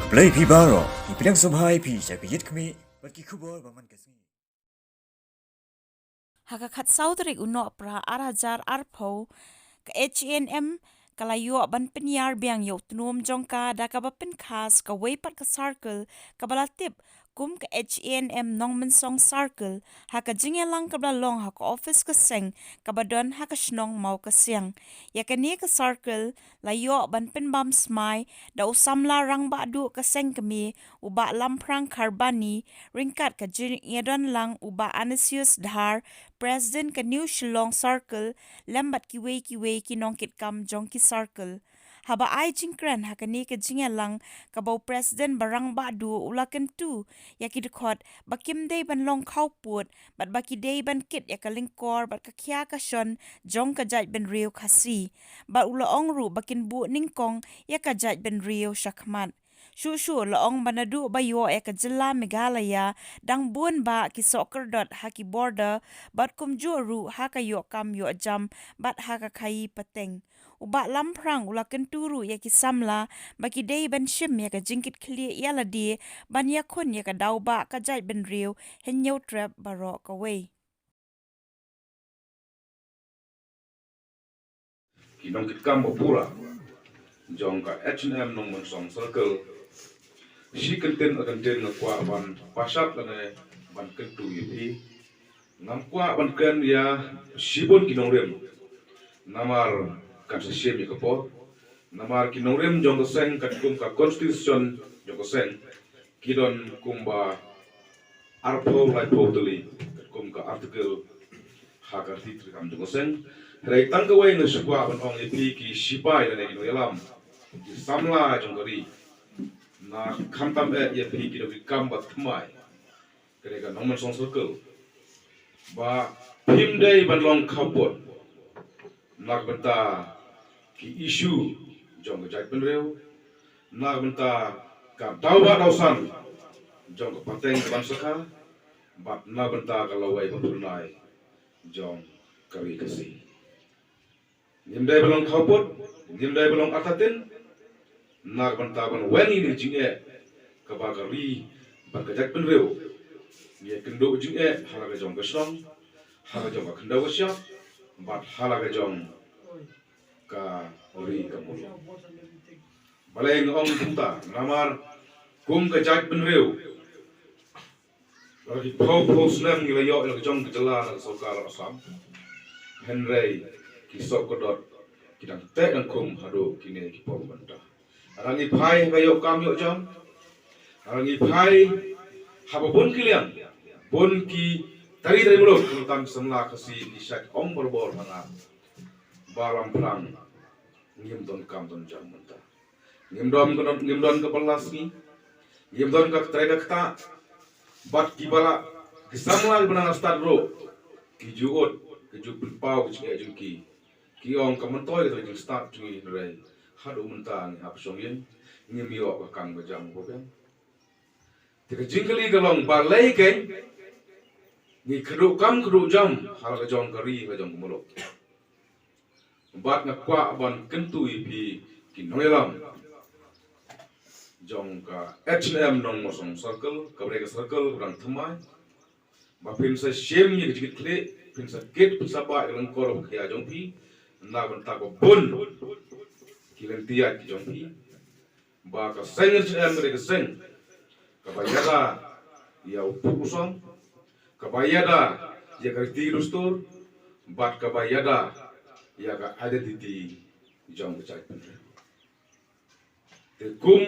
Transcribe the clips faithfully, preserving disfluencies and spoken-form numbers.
Blei phi baroh, ngi pdiang sngewbha ïa phi sha ka Ïit Khmih bad ki khubor ba man ka sngi. Ha ka khatsaw tarik u Nohprah ar hajar arphew, ka H A N M ka la ïoh ban pynïar biang ïa u tnum jong ka da kaba pynkhas kawei pat ka circle kaba la tip kum ka H A N M Nongmynsong Circle, ha ka jingïalang kaba la long ha ka ophis ka seng kaba don ha ka shnong Mawkasiang. Ïa kane ka circle la ïoh ban pynbam smai da u samla rangbah duh ka seng kmie u Bah Lamphrang Kharbani, ryngkat ka jingïadon lang u Bah Anisius Dhar, President ka New Shillong Circle, lem bad kiwei kiwei ki nongkitkam jong ki circle. Haba ai jingkren ha kane ka jingïalang, kaba u President ba rangbah duh u la kyntu ïa ki dkhot ba kim dei ban long khawpud bad ba ki dei ban kit ïa ka lyngkor bad ka khia ka shon jong ka jaitbynriew Khasi. Bad u la ong ruh ba kin buh nyngkong ïa ka jaitbynriew shakhmat. Shuh shuh la ong ba naduh ba ïoh ïa ka jylla Meghalaya, dang bun bah ki sohkyrdot ha ki border bad kumjuh ruh ha ka ïoh kam ïoh jam bad ha ka khaïi pateng. U Bah Lamphrang u la kyntu ruh ïa ki samla ba ki dei ban shim ïa ka jingkitkhlieh ïa lade ban ïakhun ïa ka daw bah ka jaitbynriew, hynñiew trep baroh kawei. Ki nongkitkam ba pura jong ka H A N M Nongmynsong Circle, shi kyntien ar kyntien nga kwah ban pashat lane ban kyntu ïa phi. Ngam kwah ban kren ïa shibun ki nongrim, namar kan sa shim ïa ka por. Namar ki nongrim jong ka seng, katkum ka constitution jong ka seng, ki don kumba arphew laiphew tylli, katkum ka article ha ka riti treikam jong ka seng. Hynrei tang kawei nga shu kwah ban ong ïa phi ki shipai lane ki nongïalam, ki samla jong ka ri, na khamtam eh ïa phi ki nongkitkam ba thymmai, ka dei ka Nongmynsong Circle, ba phim dei ban long khawpud na ka bynta ki issue jong ka jaitbynriew, na ka bynta ka daw bah daw san jong ka pateng ka ban sakha, bad na ka bynta ka lawei ba phyrnai jong ka ri Khasi. Ngim dei ban long khawpud, ngim dei ban long artatien, na ka bynta ban weng ïa ka jingeh kaba ka ri bad ka jaitbynriew ngi ïakynduh jingeh ha la ka jong ka shnong, ha la ka jong ka khyndew ka shyiap, bad ha la ka jong ka ri ka muluk. Balei nga ong kumta? Namar kum ka jaitbynriew, la ki phew phew snem ngi la ïoh ïa la ka jong ka jylla na ka sorkar Assam. Hynrei ki sohkyrdot ki dang teh dang khum haduh kine ki por mynta. Lada ngi phai ha ka ïoh kam ïoh jam, lada ngi phai ha ba bun ki liang, bun ki tari tari muluk, khamtam ki samla Khasi ki shait ong barabor ha nga, Bah Lamphrang, ngim don kam don jam mynta. Ngim don, ngim don ka bylla sngi, ngim don ka trei ka ktah. Bad kiba la, ki samla kiba nang stad ruh, ki ju ud, ki ju pynpaw ka jingeh jong ki. Ki ong ka myntoi ka trei jingstad jong ngi, hynrei haduh mynta ngi hap shong ïing, ngim ïoh ka kam ka jam kaba biang. Te ka jingkylli ka long, balei keiñ ngi kduh kam kduh jam ha la ka jong ka ri, ha la ka jong ka muluk? Bad nga kwah ban kyntu ïa phi ki nongïalam jong ka H A N M Nongmynsong Circle, kaba dei ka circle kaba dang thymmai, ba phin sa shim ïa ka jingkitkhlieh, phin sa kit, phin sa bah ïa ka lyngkor ba khia jong phi na ka bynta ba bun ki lynti ïaid ki jong phi. Ba ka seng H A N M ka dei ka seng kaba ïada ïa u pud u song, kaba ïada ïa ka riti dustur, bad kaba ïada ïa ka identity jong ka jaitbynriew. Te kum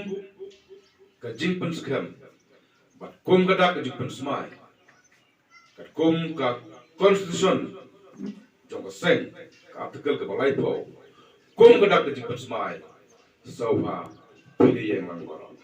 ka jingpynskhem bad kum ka dak ka jingpynsmai, katkum ka constitution jong ka seng, ka article kaba laiphew, kum ka dak ka jingpynsmai, sngewbha phi ïeng lang baroh.